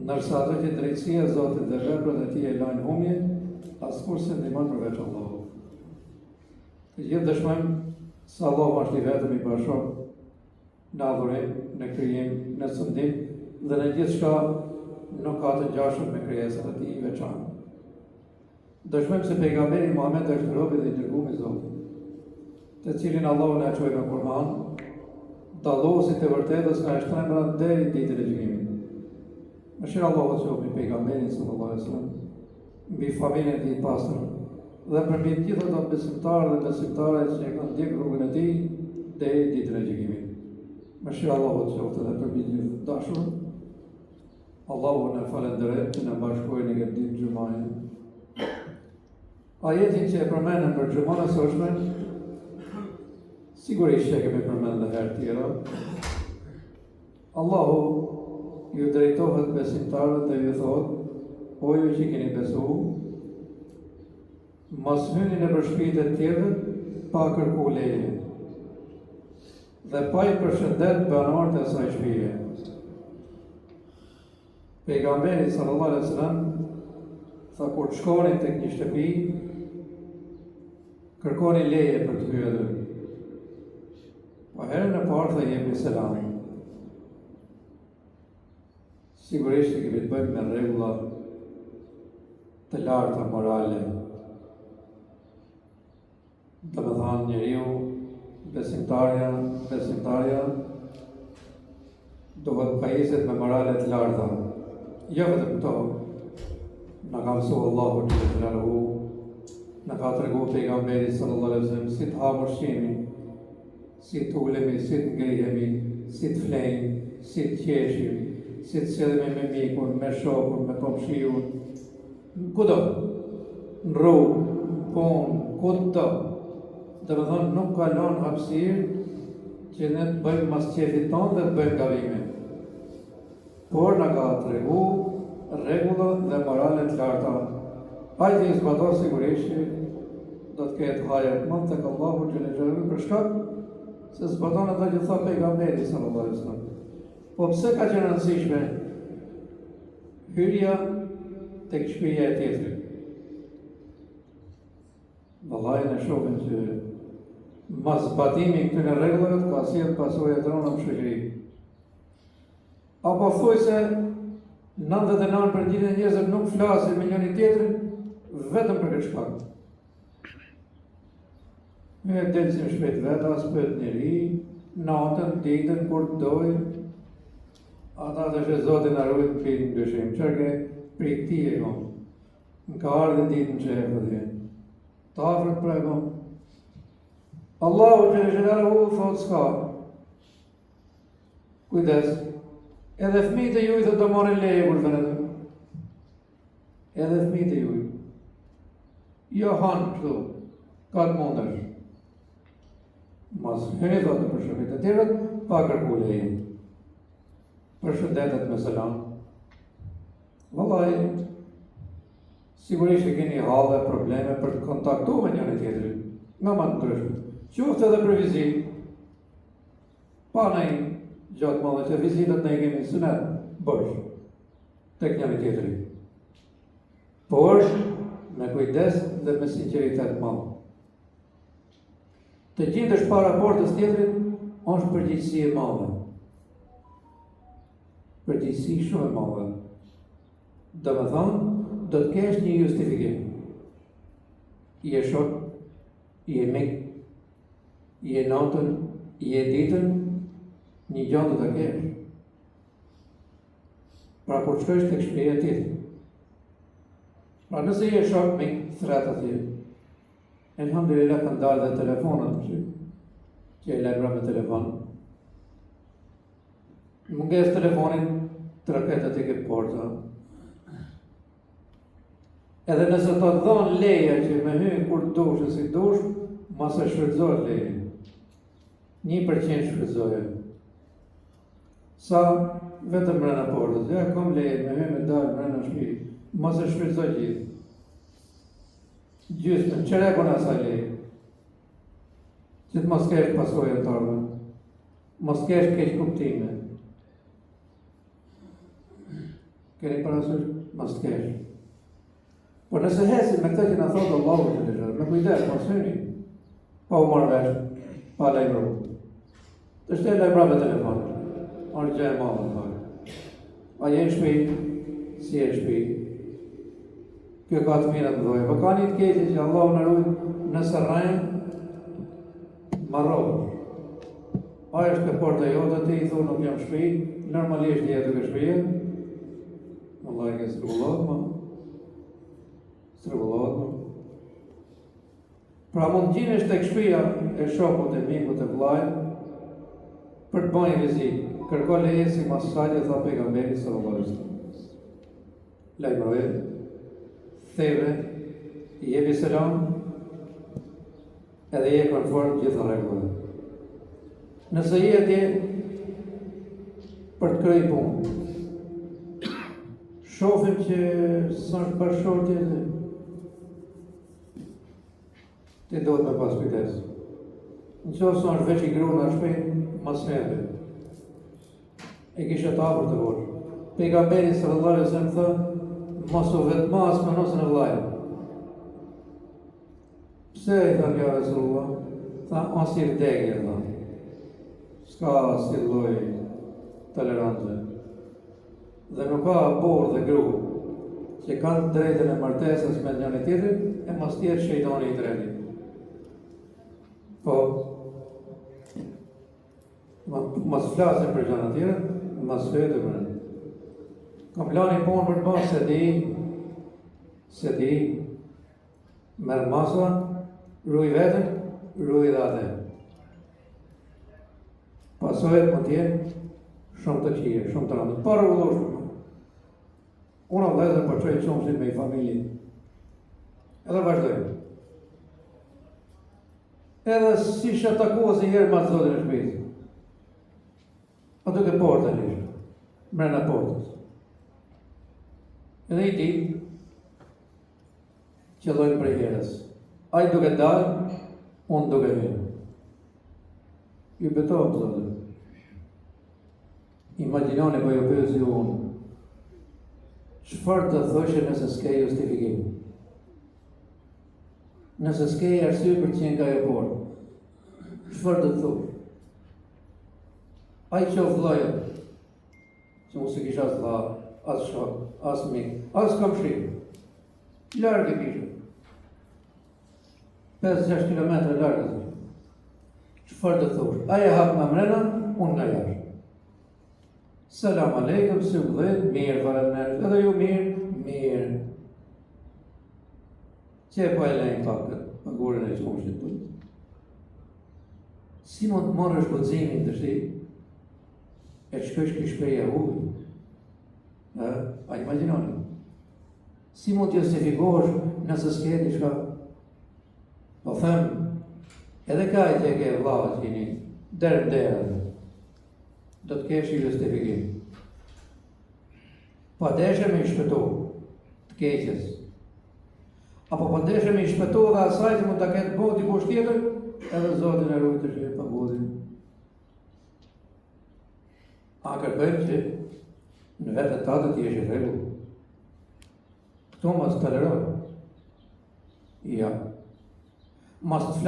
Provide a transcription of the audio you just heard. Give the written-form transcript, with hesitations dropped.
Ndërsa atë që drejtësia e Zotit dhe veprat e tij e lajnë humbje, askush s'e ndihmon përveç Allahut. Të gjithë dëshmojmë se Allahu është i vetëm i pashok në adhurim, në krijim, në sundim dhe në gjithçka nuk ka të ngjashëm me krijesat e tij i veçantë. Dëshmojmë se pejgamberi Muhammed është robi dhe i dërgumi i Zotit, të cilin Allahu na e çoi me Kur'an, dalluesit të vërtetës nga e shtrembra deri në ditën e gjykimit. Mëshira e Allahut qoftë mbi pejgamberin sallallahu alaihi wasallam, mbi familjen e tij të pastër dhe përmbi të gjithë ata besimtarë dhe besimtare që e kanë ndjekur rrugën e tij deri në ditën e gjykimit. Mëshira e Allahut qoftë edhe përmbi gjithë të dashur. Allahun e falënderojmë që na bashkoi në këtë ditë xhumaje. Ajetin që e përmendëm për xhumanë e sotshme, sigurisht që e kemi përmend dhe herë tjera. Allahu ju drejtohet besimtarëve dhe ju thotë, o ju që keni besu, mos hyni nëpër shpitë e tjerëve pa kërku leje dhe pa i përshëndet banorët e asaj shpije. Pejgamberi sallallahu alaihi wasallam tha kur të shkoni tek një shtëpi, kërkoni leje për të hyrë aty. Po herën e parë tha jepni selamin. Sigurisht që kemi të bëjmë me rregulla të larta morale. Domethënë njeriu, besimtarja, besimtarja, duhet të pajiset me morale të larta. Jo vetëm këto, na ka mësu Allahu xhele xhelaluhu, na ka tregu pejgamberi sallallahu alaihi wasallam si të hamë ushqimin, si të ulemi, si të ngrihemi, si të flejmë, si të qeshim, si të sillemi me mikun, me shokun, me komshiun, Kudo, në rrugë, në punë, kudo. Domethënë, nuk ka lënë hapësirë që ne të bëjmë mas qefit tonë dhe të bëjmë gabime. Por na ka tregu rregulla dhe morale të larta. Ai që i zbaton sigurisht që do të ketë hajër të madh tek Allahu xhele xhelaluhu për shkak se zbaton ato që tha pejgamberi sallallahu alaihi wasallam. Po pse ka qenë e rëndësishme Hyrja tek shpia e tjetrit. Vallahi ne shohim që moszbatimi i këtyre rregullave ka sjellë pasoja të rënda në shoqëri. Apo thuajse 99% e njerëzve nuk flasin me njëri tjetrin vetëm për këtë shkak. Hyn e del si në shpi t'vet, as pyet njeri, natën, ditën, kur të dojë, ata të shë Zoti na rujt në në dyshim, çfarë ke prej këtij e kom, më ka ardhë ditë në që e përdhe, të afërt për e kom. Allahu xhele xhelaluhu, thotë s'ka, kujdes, edhe fëmijët e juj do marrin leje kur të Edhe fëmijët e juj. Jo han kështu, ka të mundesh. Mos hyni thotë nëpër shtëpitë e tjerëve, pa kërku leje. Përshëndetet me selam. Vallai, sigurisht që keni halle, probleme për të kontaktu me njëri tjetrin, nga ma të ndryshme. Qoftë edhe për vizitë, pa në një gjatë madhe që vizitat ne i kemi sunet, borxh tek njëri tjetri. Por, me kujdes dhe me sinqeritet të madh. Të gjendesh para portës tjetrit, është përgjegjësi e madhe. Përgjegjësi shumë e madhe. Domethënë, do të kesh një justifikim. Je shok, je mik, je natën, je ditën, një gjë do të kesh. Pra kur të shkosh tek shpia e tjetrit. Pra nëse je shok mik, thërret atje. Elhamdulillah kanë dalë dhe telefonat, kështu, që e lajmëron me telefon. Në mungesë telefonit, troket aty ke porta. Edhe nëse të dhonë leje që me hy kur të dush e si dush, mos e shfrytëzo lejen. 1% shfrytëzoje. Sa vetëm mrena portës, ja kom leje me hy me dalë mrena shpi, mos e shfrytëzo gjithë. Gjysmën, çerekun e asaj leje. Që të mos kesh pasoja në të ardhmen, mos kesh keqkuptime. Keni parasysh, mos të kesh. Por nëse ecim me këtë që na thotë Allahu xhele xhelaluhu, me kujdes, mos hyni, pa u marrë vesh, pa lajmëru. Të shtë e lajmëro me telefon, është gjë e madhe, në fakt. A je në shpi, si je në shpi, kjo ka të mira të mëdha, po ka një të keqe që Allahu na rujt, nëse rren, marrohesh. Ai është te porta jote, ti i thu nuk jam shpi, normalisht je duke shpi, Allah i ke strugullohet më, strugullohet më. Pra mund të gjindesh tek shpia e shokut e mikut e vllait, për të bërë një vizitë, kërko leje sipas asaj që tha pejgamberi sallallahu alaihi wasallam. Lajmëroje, theve, i jepi selam, edhe je konform gjitha rregullave. Nëse je atje për të kryer punë, shofim që s'është bashkëshorti aty. Ti duhet me pas kujdes. Në qoftë se është veç një gru në shpi, mos hebe. E kishe të afërt të vërë. Pejgamberi sallallahu alaihi wasallam tha, mos u vetmo as me nusen e vllait. Pse i thanë ja Resulullah? Tha, o si vdekje, tha. S'ka asi lloj tolerance. Dhe nuk ka burrë dhe gru që kanë të drejtën e martesës me njëri tjetrin e mos të jetë shejtani i treti. Po, mos flasim për gjëra tjera, mos hyjmë për. Kam lanë një punë për të bërë, s'e di, s'e di, Merr masa, ruj veten, ruj dhe atë. Pasojat mund të jenë shumë të këqija, shumë të rënda, parregullueshme. Unë o vëllezër po çoj qumështin me i familje. Edhe vazhdoj. Edhe s'isha taku asnjëherë me atë zotin e shpisë. Aty te porta isha, mrena portës. Edhe një ditë, Qëllojmë prej herës. Ai duke dalë, unë duke hyrë. Ju betohem, Zotin. Imagjinoni po ju pyes ju unë. Çfarë do thoshe nëse s'ke justifikim? Nëse s'ke arsye për të qenë ka ajo portë. Çfarë do të thosh? Ai qoftë vëllai, se unë s'e kisha as vlla, as shok, as mik, as komshi. Larg e kisha. 5-6 km larg e kisha. Çfarë do thosh? Ai e hap nga mrena, unë nga jashtë. Selam aleikum, si u gdhit, mirë, faleminderit. Edhe ju mirë, mirë. Që e po e lejnë pak këtë, pagurën e qumështit për. Si mund të marrësh guximin të shi, e të shkosh ke shpia e huj, e, a imagjinoni? Si mund të justifikohesh nëse s'ke diçka? Po them, edhe ka që e ke vlla që jeni derë në derë, do të kesh justifikim. Po deshe me i shpëtu të keqes, apo po deshe me i shpëtu dhe asaj që mund ta ketë bo dikush tjetër, edhe Zoti na rujt të shë pa budin. A kërkojmë që në veten tate të jesh i rregullt. Këto mos toleroj. Ja. Mos të flasë.